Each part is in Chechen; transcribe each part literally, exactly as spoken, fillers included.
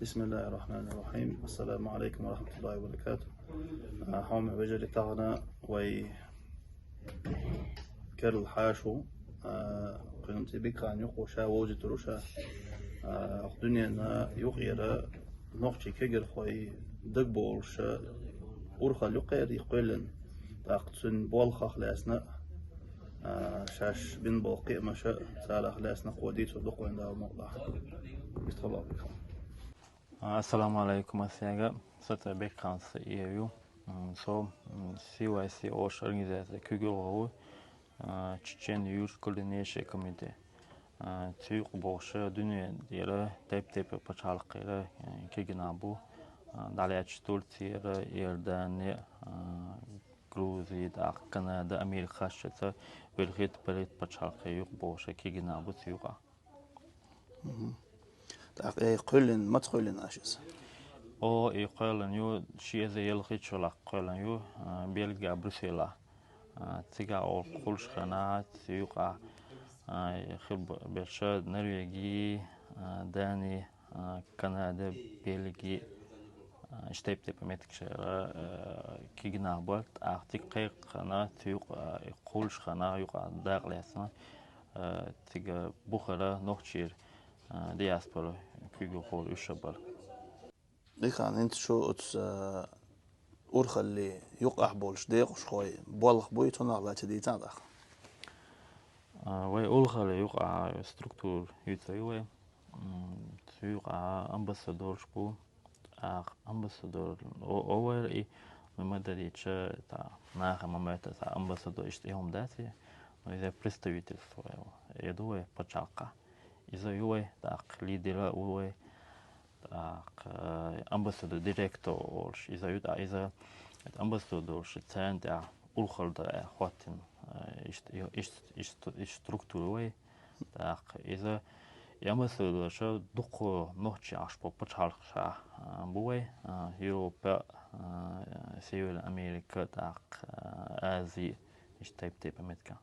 بسم الله الرحمن الرحيم. السلام عليكم ورحمة الله وبركاته. А, хьоме вежарий, тахан вай керла хьаьшо, а, кхуьнан цӀи Бекхан ю-кх, ша вовзийтар ва ша. А, дуьненна юкъера нохчий кегирхой дагабовлаш урхалла ю-кх ер кхоьллина. ТӀаккха цуьнан болхах лаьцна, а, шаьш бина болу кхиамаш, царах лаьцна кхо дийцар ду-кх вайна, Дала мукъалахь. Бистхила, Бекхан. Ассаламу алейкум, ас яга. Са цӀе Бекхан Саиев ю. М, со, м, си уай си олуш организацин куьйгалхо ву, а, Чечен-Юрская координейший комитет. А, цу юкъа бохуш дуьнен тӀера тайп-тайпа пачхьалкхера, а, кегий нах бу. А, дӀалаьцча Турцера, Иордане, а, Грузи, тӀаккха Канада, Америка хасчаьрца, белхий, белхий пачхьалкхе юкъа бохуш кегий нах бу цу юкъа. Мгм. ТӀаккха и кхоьллина, маца кхоьллина аша иза? О, и кхоьллина ю, ши эзар ялхитта шолгӀа кхоьллина ю, а, Бельгехь, Брюсселехь. А, цигахь оха кхуллуш хенахь, цу юкъахь, а, хила б-, берш Норвеги, а, Дани, а, Канада, Бельги, а, иштта тайп-тайпа меттигашкара, а, кегий нах бара, тӀаккха цига кхайкхина, цу юкъа, а, кхуллуш хенахь, юкъа дакъа лаьцна, а, цига бухара нохчийн, а, диаспоран куьйгалхой уьш а бара. Бекхан, хӀинца шу оцу, а, урхаллин юкъахь болчу декъашхойн болх буй, цунах лаьцна дийцахьа тӀаккха. А, вай урхаллин юкъахь структура юьйцур ю вай. М, цу юкъахь амбассадораш бу. ТӀаккха амбассадор о-, о вайра и, вай ма-дарра дийцича, цхьа наха ма моьтту, цхьа амбассадор иштта и хӀума дац и, но иза представительство вай, и ду вай пачхьалкхехь. Иза ю вай, тӀаккха лидер а ву вай, тӀаккха, э, амбассадор директор волуш иза ю, тӀаккха иза, это, амбассадорш царна тӀехь урхалла дан аьлла хӀоттийна, э, иштта, иштта, иштта, иштта структура вай. ТӀаккха иза, и амбассадорш дукха нохчий Ӏаш болу пачхьалкхашкахь, э, бу вай, э, Европа, э, Северная Америка, тӀаккха, э, Ази, иштта тайп-тайпа меттигаш.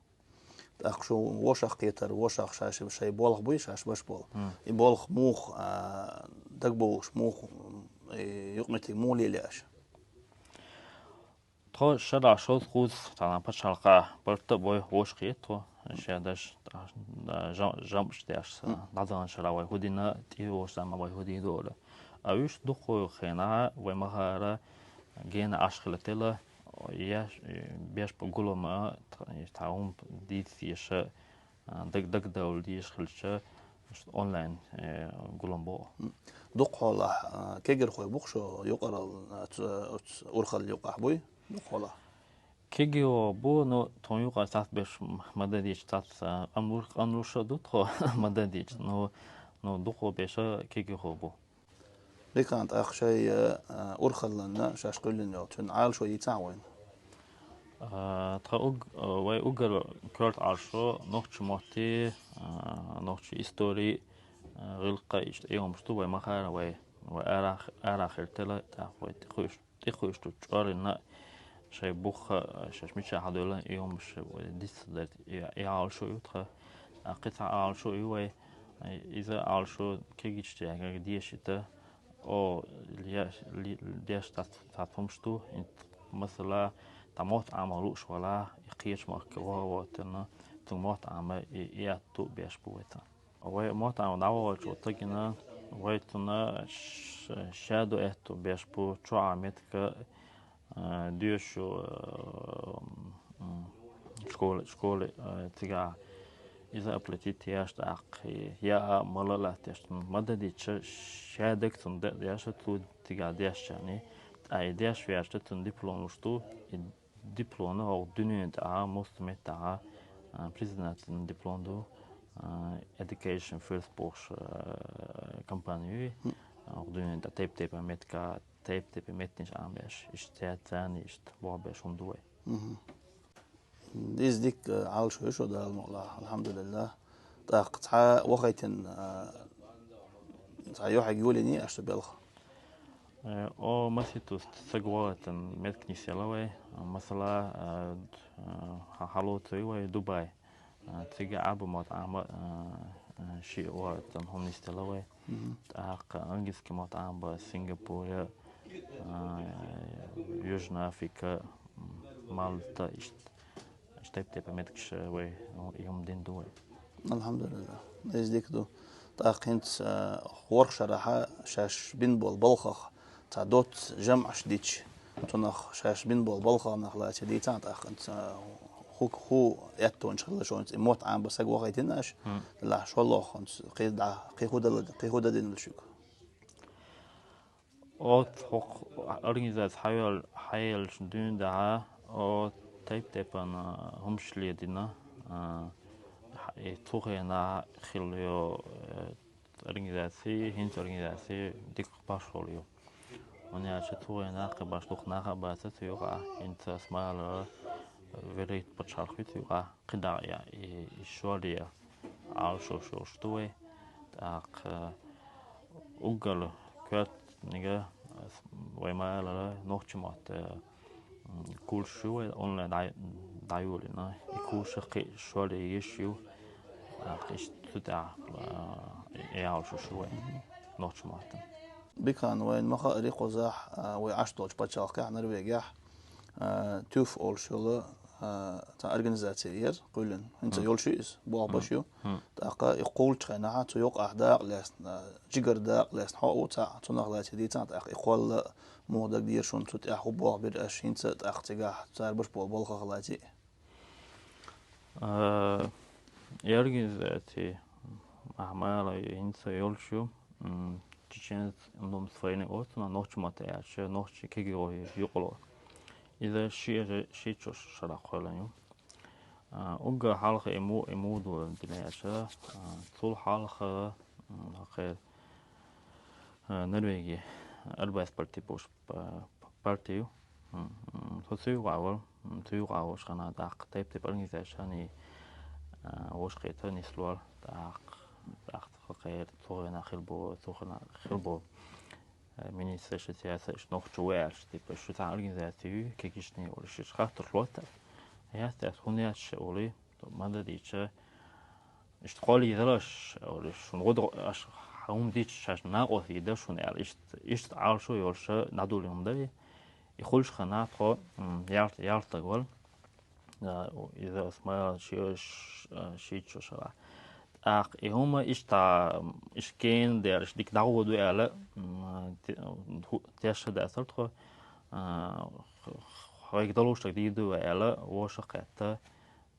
ТӀаккха шу вовшах кхетар, вовшах шаьш шайн болх буй, шаьш беш болу. Мгм. И болх муха, а, дагабовлуш, муха, и юкъаметтиг муха лело аша? Тхо шарахь шовзткъа кхузткъа цхьана пачхьалкхехь барт а бой, вовшах кхета тхо, шен даш, а, жам-, жамӀаш деш, мгм, дӀадаханчу шарахь вай хӀун дина, тӀе вовшах заманахь вай хӀун дийр ду олий. А уьш дукха хенахь вай ма-хаара гена Ӏаш хила тела, я, беш бу гулам а, тха-, тхьа хӀума дийца дезаш, а, даг-, дагадовла дезаш хилча, онлайн, э, гулам бу. М. Дукха хьолахь, а, кегирхой бу-кх шу юкъаралла, а, цу, оцу урхаллин юкъахь буй? Дукха хьолахь. Кегийхой бу, но тхуна юкъахь цхьацца берш м-, ма-дарра дийцича цхьацца, а, къанлуш, къанлуш а ду тхо ма-дарра дийцича, но, но дукха берш кегийхой бу. Бекхан, тӀаккха шайн, а, урхаллина шаьш кхоьллина йолчун Ӏалашо йийцахьа вайна? А, тхан уг-, а, вай уггар коьрта Ӏалашо нохчийн мотт, а, нохчийн истори, а, гӀиллакх, иштта и хӀумаш ду вай ма-хаара, вай, вай арахь, арахь хила тела, тӀаккха вай тӀекхуьуш, тӀекхуьуш ду чӀоргӀанна, шайн бух, а, шаьш мичахь хьадевлла, и хӀумаш вай диц ца дарца, и, и Ӏалашо ю тхан. ТӀаккха кхин цхьа Ӏалашо ю вай, иза Ӏалашо кегийчу дегӀаца дешийта, о, я-, ли-, деш цхьацца, цхьацца хӀумаш ду, хӀинца, масала, тхан мотт Ӏама лууш валахь, и кхечу махка ваха воьдина, цуьнан мотт Ӏама и, и аьтто беш бу вай цунна. Вай мотт Ӏама дӀаваханчу стагана вай цунна ш-, шадо аьтто беш бу, чохь а меттиг а, а, доьшуш ю, а, м, школа, школа, а, цигахь иза оплатить еш, тӀаккха я а, мала а латтош, ма-дарра дийцича, шадерг цунна де-, деш а, цо цигахь дешчарна. Ткъа и деш ваьлча, цунна диплом луш ду, и диплом хӀокху дуьненан тӀехь, массо а меттехь, а, признательный диплом ду, а, Education First бохуш, а, компани ю и, хӀокху дуьненан тӀехь тайп-тайпана меттигаш, тайп-тайпана меттанаш Ӏамабеш, иштта цаьрца иштта бохург беш хӀума ду вай. Мгм. Иза дика Ӏалашо ю шу, Дала мукъалахь, алхьамдулиллахӀ. ТӀаккха цхьа вахийтина, а, цхьа юьхьиг йолийний аша сан белхан? Э, о, масийтта стаг вахийтина меттиг нисъелла вай, а, масала, а, д-, а, хьа-, хьалоцур ю вай Дубай. А, цига Ӏаьрбийн мотт Ӏама, а, Ши ватан хӀуманистела вай. ТӀаккха английский мотт Ӏамба Сингапуре, а, Южная Африка, м, Малта, ишт-, иштта тайп-тайпа меттигаш вай, и хӀума дина ду вай. Алхьамдулиллах. Из дика ду. ТӀаккха хӀинца, а, ворхӀ шарахьа шаьш бина болу балхах цхьа доцца жамӀаш дича, цунах шаьш бина болу балхах нах лаций дийцахьа тӀаккха, ца, хӀу, хӀу аьттонаш хилла шуна, и мотт Ӏамба саг вахийтина аша, делахь шолгӀа хӀинца кхин дӀа, кхин хӀу дала, кхин хӀу дадина шуьга? Оцу хӀокху организаци хьайол-, хьаеллачу дуьйна дӀа, о, тайп-тайпана хӀумаш ледина, а, и цу хенахь хилла йо, э, организаци, хӀинца организаци дика башхалла ю. ХӀунда аьлча цу вайн нах кхин баш дукха нах а бац цу юкъахь, хӀинца Смаилов, Верит пачхьалкх ю цу юкъахь, кхидӀа а, и, и шоръян Ӏалашо йолуш ду вай. ТӀаккха уггар коьртаниг вай ма-аллара нохчийн мотт, м, курсаш ю вай, онлайн дӀа-, дӀайолийна. И курсаш кхин шоръян йиш ю. ТӀаккха иштта цу тӀехь, а, и Ӏалашо йолуш ю вай нохчийн маттана. Бекхан, вайна ма-хаъара кхузахь, а, вай Ӏаш долчу пачхьалкхехь, Норвегехь, а, тюф олуш йолу, а, цхьа организаци яра кхоьллина. ХӀинца йолуш ю иза, болх беш ю. ТӀаккха и кхуллучу хенахь цу юкъахь дакъа лаьцна, а, жигара дакъа лаьцна хьо а ву цхьаъ, цунах лаций дийцахьа тӀаккха и кхолла муха дагадеара шуна, цу тӀехь хӀун болх бира аша, хӀинца а тӀаккха цигахь цара беш болу балхах лаций? А, и организаци, ахь ма-аллара, хӀинца йолуш ю, м, Чеченец Нумс Файни оцу нохчийн маттахь аьлча, нохчийн кегийрхой юкъарло. Иза ши эзар шийтта шарахь кхоьллина ю. А, уггар хьалха и му-, и муха ду дина аьлча, а, цул хьалха, м, хӀокхеран, а, Норвеги Арбайс парти бохуш па-, парти ю. М, м, со цу юкъахь вара, м, цу юкъахь волуш хенахь тӀаккха тайп-тайпа организацешкахь, а, вовшахкхетар нислора, тӀаккха, тӀаккха хӀокхеран цу хенахь хилла бу, цу хенахь хилла бу, а, министрш, саясатчаш нохчо ву аьлча, типа, шу цхьана организаци ю, кегийрхой олуш, иштта хаттарш лоттар. Яц, яц, хӀунда яц ша олий, ма-дарра дийцича, иштта кхоллаялаш, олуш, шуна гӀо до-, аша хӀума дича шаьш накъост йийр дара шуна аьлла, иштта, иштта Ӏалашо йолуш дӀадолийна хӀума дара. И хуьлуш хенахь тхо, м, ялт-, ялтаг вара. А, иза аса ма ши-, ш-, а, шийтта шо шарахь. ТӀаккха и хӀума иштта, м, иштта кена дера, иштта дика дӀагӀо ду аьлла, м, те-, хӀу-, тешна дацара тхо, а, х-, х-, хьайга далуш дерг дийр ду вай аьлла, вовшах а кхетта,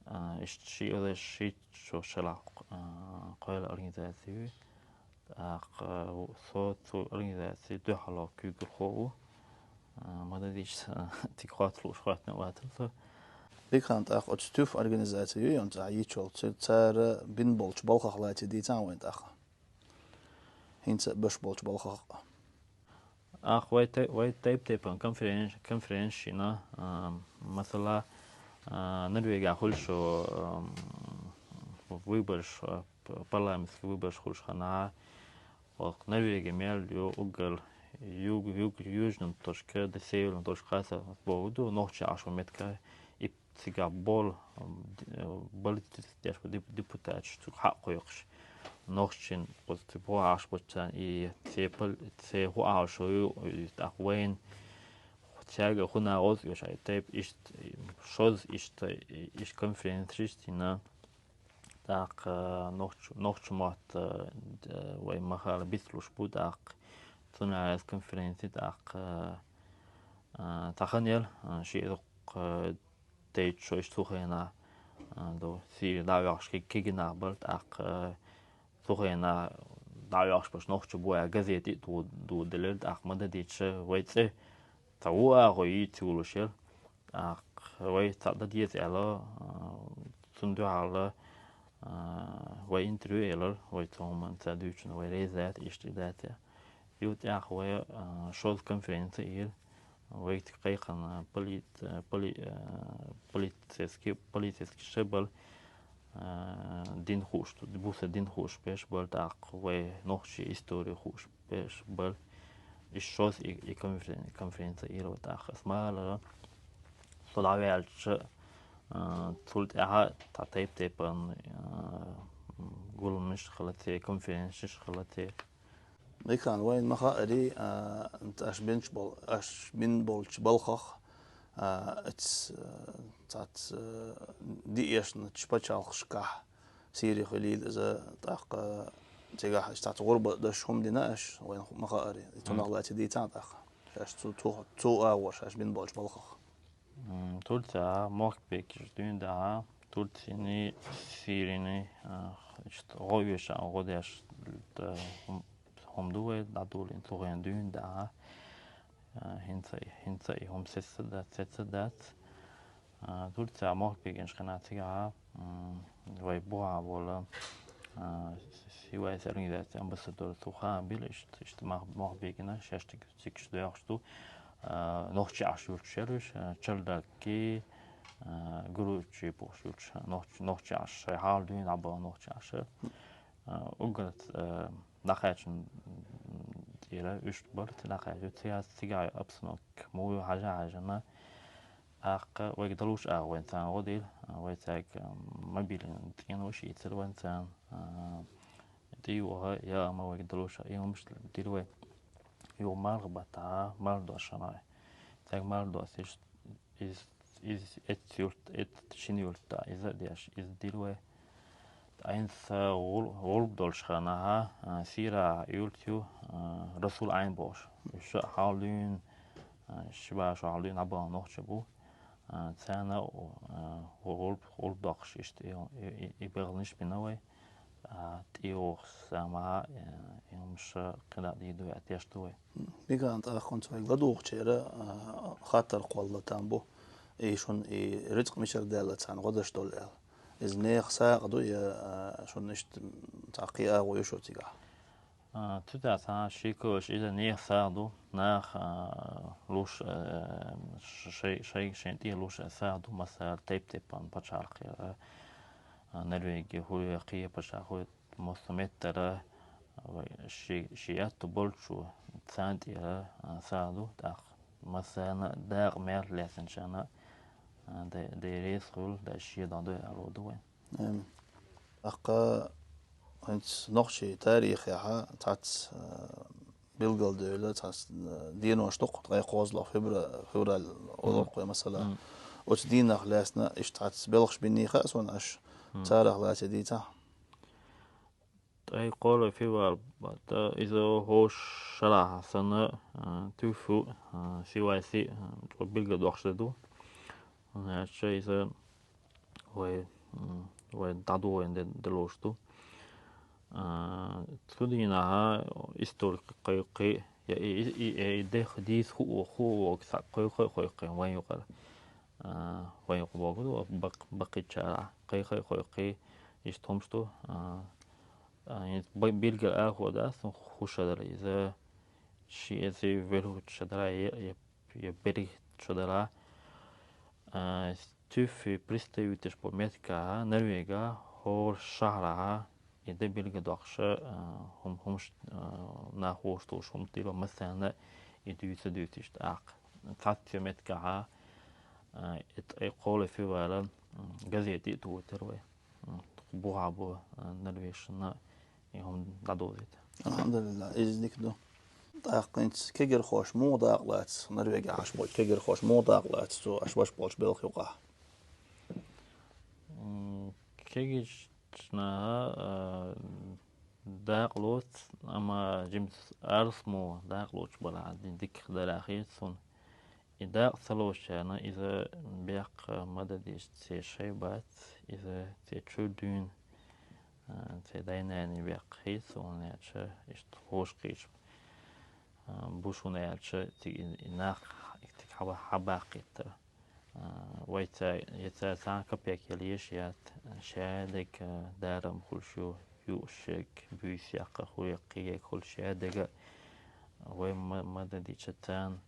а, иштта ши эзар шийтта шо шарахь, а, кхоьллина организаци ю. ТӀаккха со цу организацин дуьхьало куьйгалхо ву. А, ма-дарра дийцича, цига хоттуш лууш хоттина вацара со. Бекхан, тӀаккха оцу тюф организаци ю, йонца ахь йийцича, ца-, цара бина болчу балхах лаций дийцахьа вайна тӀаккха. ХӀинца а беш болчу балхах. Ах, вай тей-, вай тайп-тайпана конференц-, конференцеш йина, а, масала, а, Норвегехь хуьлуш, а, выбораш, а, п-, парламентский выбораш хуьлуш хенахь, оха Норвеги мел ю уггар юг-, юг-, южном точка, да северном точка хаса бохург ду, нохчий Ӏаш йолу меттиг, и цигахь болу, м, д-, э, политически деш бу деп-, депутаташ цуьнга хьакхойкхуш. Нохчийн оцу цу боху Ӏаш бу царна и церан пол-, церан хӀун Ӏалашо ю, и тӀаккха вайна цаьрга хӀун накъост йо шайн тайпа иштта, шозза иштта, иштта конференцеш йина. ТӀаккха нохч-, нохчийн мотт, э, д-, вай ма-хаъара бицлуш бу, тӀаккха цунах конференци, тӀаккха, э, цхьа хан яра, э, ши эзар, э, дейтта шо иштта цу хенахь, а, ду, Сири дӀа а ваьхуш ки-, кегий нах бара, тӀаккха, а, цу хенахь дӀа а ваьхуш берш нохчий бу аьлла газете а ду-, ду-, делира, тӀаккха ма-дарра дийцича, вай цӀе цхьа ву агӀо йийца йолуш яра. ТӀаккха вай цхьаъ дан деза аьлла, а, цунна дуьхьал, а, вай интервью а елира, вай цу хӀуманца дуьйцуш, вай реза дац, иштта дац аьлла. Юха тӀаккха вай, а, шозза конференци а йира. Вай кхайкхина поли-, а, поли-, а, полицейский, полицейский шайбала, а, дин хууш, буса дин хууш берш бара, тӀаккха вай нохчийн истори хууш берш бара. Иштта шозза и, и конферен-, конференци а йира вай тӀаккха. Аса ма-аллара, со дӀаваьлча, а, цул тӀаьхьа цхьа тайп-тайпана, а, гулламаш хилар те, конференцеш хилар те. Микан, вайна ма хаъара, а, аш бинчу бол-, аш бина болчу балхах, а, эц, а, цац, а, диэшначу пачхьалкхашкахь, Сири хуьлийла иза, тӀаккха цигахь аш цац гӀурба даш хӀума дина аш, вайна ма хаъара. Цунах лаьцна дийцахьа тӀаккха. Шаьш цу, цу, цу агӀор шаьш бина болчу балхах. М, Турция мохк бекаш дуьйна дахьа, Турцийний, Сирийний, а, иштта гӀо оьшан, гӀо деш, т-, хӀум-, хӀума ду вай, дӀадолийна цу гӀен дуьйна дахьа. А, хӀинца, хӀинца и хӀума сеца дац, сеца дац. А, Турция мохк бекаш хина цигахь, м, вай бухахь волу, а, с-, с-, C Y C организацин амбассадор цу хаам била иштта, иштта мах-, мохк бекина, шаьш тиг-, цигаш доьхуш ду. А, нохчий Ӏаш юьлчу шервиш, а, Чалдаки, а, Гуручи бохуш юьлчу нохч-, нохчий Ӏаш, шайн хьал дуьйна дӀабаха нохчий Ӏаш. А, угар, а, дӀакхаьчна, м, тӀера уьш бара, ца дӀакхаьчна, ца яц, цигахь обстановка муха ю хьажа-хьажана. ТӀаккха вайга далуш агӀо вайн царна гӀо дийла, а, вай цаьрга, а, мобильный цӀенош йийцира вайн царна, а, тӀе юха, я ма вайга далуш, и хӀумаш дира вай. Юха марха баттахь, марха дош хьан вай. Цаьрга марха дош, иза, иза, иза эццу юрт, эццу шина юрт, иза а деш, иза дира вай. Айнца гӀул-, гӀулба долуш ханахьа, а, Сирахь юрт ю, а, Расул Айн бохуш. Уьш а хьалдуьйна, а, ши баша хьалдуьйна дӀабаха нохча бу. А, царна, а, гӀулба, гӀулба доккхуш иштта и, и, и, и бехалниш бина вай. А, тӀе йогӀу самахьа, э, и хӀумаш кхидӀа дийр ду аьлла тешна ду вай. Микан, тӀаккха хӀинца вайга ладугӀучеран, а, хаттар кхолла там бу. И шуна и рицкъ мичара даьлла царна гӀо деш долу аьлла. Иза нехан сагӀа ду, я, а, шуна иштта, м, цхьа кхин агӀо ю шу цигахь? А, цу тӀехь цхьа шеко йолуш иза нехан сагӀа ду. Наха, а, луш, а, ш-, шай-, шай-, шайн тӀе луш сагӀа ду, масала, тайп-тайпана пачхьалкхера, а, Норвеги хуьлу, кхин пачхьалкх хуьлу, массо меттара, вай ши, ши аьтту болчу царна тӀера, а, сагӀа ду, тӀаккха массарна дакъа мел лаьцначарна, а, де, де реза хуьлу, де шен дӀадой аьлла ду вайн. Амин. ТӀаккха хӀинца нохчийн тарихехьа цхьацца, а, билгалдевлла, цхьацца, а, денош ду-кх, ткъе кхозлагӀа февра-, февраль олу-кх вай, масала. Мгм. Оцу дийнах лаьцна иштта цхьацца белхаш бинний хаьа суна аш, мгм, царах лаций дийцахь? Ткъе кхоалгӀа февраль, иза хӀокху шарахь санна, а, туьффу, а, C Y C, а, цо билгалдоккхуш де ду. ХӀунда аьлча иза вай, м, вай дӀадоьлхуш де, де лууш ду. А, цу дийнахьа историк кхойкхий, я и, и, и, и, и дех дийца хуу, хуу вогу схьа кхойкхой, кхойкхой вайн юкъара. А, вайн юкъа богу ду, бакъ-, баккхийчара кхойкхой, кхойкхий, иштта хӀумаш ду. А, а, иза б-, билггал арахо дац, хӀун шу дара иза, ши эзар велхачу шарахь, я, я, я берхӀитта шарахь. А, туьффи представителаш бу меттигехь, Норвегехь, хӀора шахьарахь, и де билгалдоккхуш, а, хӀум-, хӀумаш, а, нах вовшахтухуш хӀума дийла, массарна и дуьйцу, дуьйцу иштта тӀаккха. Цхьацца меттигехь, а, и ткъе кхоалгӀа февраль, м, газете а тухуьйтура вай. М, бухахь бу, а, норвежашна и хӀума дӀадовзийта. Алхьамдулиллах, иза дика ду. ТӀаккха хӀинца кегирхоша муха дакъа лаца, Норвегехь Ӏаш болчу кегирхоша муха дакъа лаца цу аш ваша болчу белхан юкъахь? М, кегийчу наха, а, дакъа лоцу, амма жимма арсмо дакъа лоцуш барахь, ди-, дика дара хета суна. И дакъа ца лоцучарна иза беккха ма дан деза, церан шай бац, иза церан чуьра дуьйна, а, церан дай-наний беккха хета суна, хӀунда аьлча иштта вовшахкхеташ, а, бу шуна аьлча, цига и, и нах цига хьаба-, хьабаккхийтара. А, вай ца, я цара цхьа капек яла еш яц, шадерг, а, дарам хуьлуш ю, юуш ерг, буьйса яккха хуьлу, кхин ерг хуьлу шадерг. Вай ма, ма дан дича царна,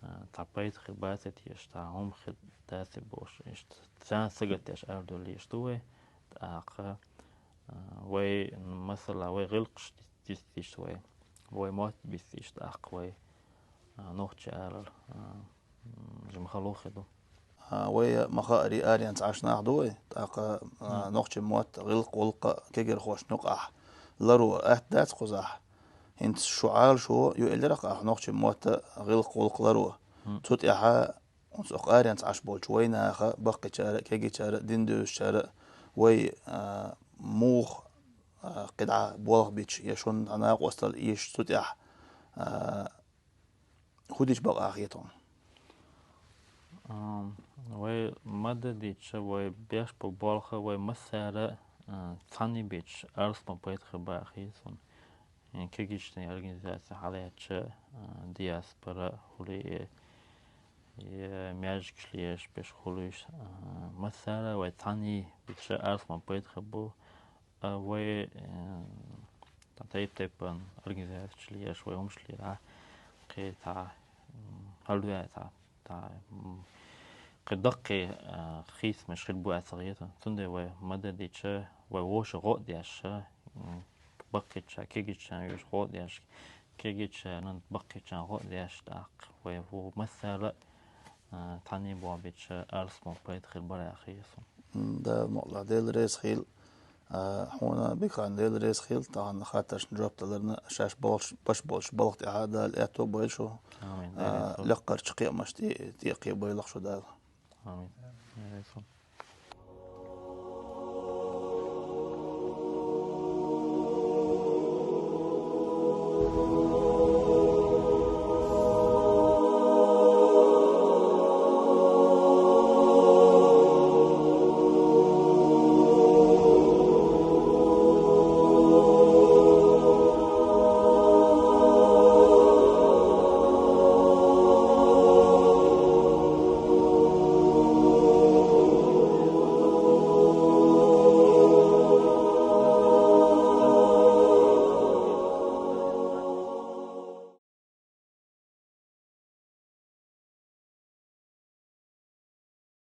а, цхьа пайда хир бац те, иштта хӀума хир дац те бохуш, иштта царна сагатдеш арадовла еш ду вай. ТӀаккха, а, вай, масала, вай гӀиллакхаш дис-, дисте иштта вай, вай мотт бисте иштта тӀаккха вай, а, нохчийн алар, а, м, жимма хала хир ду. А, вай ма хаара, аренца Ӏаш нах ду вай, тӀаккха а, нохчийн мотт, гӀиллакх, гӀулакх кагирхошна юкъахь ларо атта дац кхузахь. ХӀинца шу Ӏалашо ю элира-кх ахь нохчийн мотт, гӀиллакх, гӀулакх ларо. Цу тӀехь оцу аренца Ӏаш болчу вай наха, баккхийчара, кегийчара, дин доьзучара вай а, муха а, кхидӀа болх бича, я шуна дӀа накъосталла эша цу тӀехь а, хӀун дича бакъахь хета хьуна? Ам, вай ма-дийцича, вай беш бу болх, вай массара а, цхьаьна бича, арз ма-пайда хир бара хета суна. Э, кегийчеран организаци хьалаьцча, а, диаспора хуьлий, э, э, маьждигаш лелаш берш хуьлий, а, массара вай цхьаьна бича, арз ма-пайда хир бу. А вай, э, тайп-тайпана организацеш лелаш вай хӀумаш лелахь, кхин цхьа, м, хьалваьлла цхьа, цхьа, м, кхин даккхий а, хийцамаш хир бу аьлла ца хета. Цундела вай ма-дийцича, вай вовшийн гӀо а деш, м, баккхийчарна, кегийчарна вовшийн гӀо а деш, кегийчарна баккхийчарна гӀо а деш, тӀаккха вай ву массара а, цхьаьна болх бича, арз ма-пайда хир бара хета суна. М, Дала мукъ лахь, Дела реза хуьлда. А, хьуна, Бекхан, Дела реза хуьлда, тахана хаттаршна жоп даларна, шаьш болуш, беш болчу балха тӀехь Дала аьтто а бойла шу. Амин. А, Дела реза хуьлда. Лекхарчу кхиамашна тӀе-, тӀе а кхебойла-кх шу Дала. Амин. Дела реза хуьлда.